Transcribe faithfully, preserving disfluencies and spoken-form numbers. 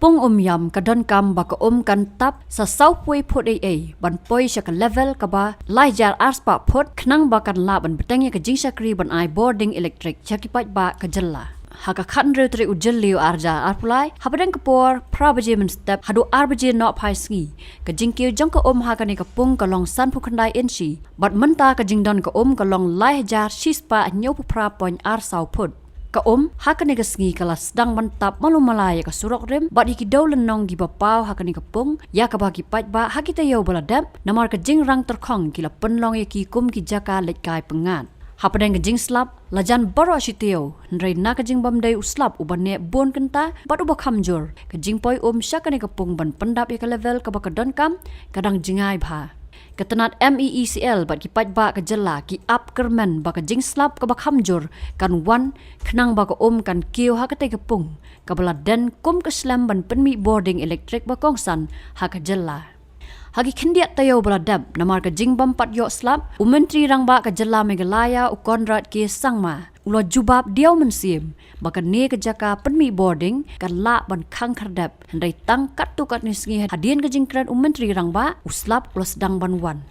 pung Umiam ka donkam ba ka um kan tap sa sawphew phut ei ei ban poi sha ka level kaba lai hajar arspah phut khnang ba kan lah ban bteng ïa ka jingshakri ban ai bording elektrik sha ki paidbah ka jylla. Ha ka khathynriew tarik u Jylliew arhajar arphew lai, hapdeng ka por phra baje mynstep haduh ar baje nohphai sngi, ka jingkiew jong ka um ha kane ka pung ka long sanphew khyndai inchi, bad mynta ka jingdon ka um ka long lai hajar shispah hynñiewphew phra point ar saw phut. Ka um ha kane ka sngi ka la sdang ban tap malu mala ïa ka surok rim bad ïa ki dew lynnong kiba paw ha kane ka pung, ïa kaba ki paidbah ha ki taïew ba la dep namar ka jingrang tyrkhong ki la pynlong ïa ki kum ki jaka leit kai pyngngad. Hapdeng ka jingslap, la jan baroh shi taïew, hynrei na ka jingbym dei u slap uba neh bun kynta bad uba kham jur, ka jingpoi um sha kane ka pung ban pyndap ïa ka level kaba ka donkam ka dang jngai bha. Ka tnat M E E C L bad ki paidbah ka jylla ki ap kyrmen ba ka jingslap kaba kham jur kan wan khnang ba ka um kan kiew ha katei ka pung kaba la den kum ka slem ban pynmih bording elektrik ba kongsan ha ka jylla. Ha ki khyndiat taïew ba la dep, namar ka jingbym pat ïoh slap, u Myntri Rangbah ka jylla Meghalaya u Conrad K Sangma u la jubab diaw mynsiem ba kane ka jaka pynmih bording kan lah ban khang khyrdep, hynrei tang katto katne sngi hadien ka jingkren u Myntri Rangbah, u slap u la sdang ban wan.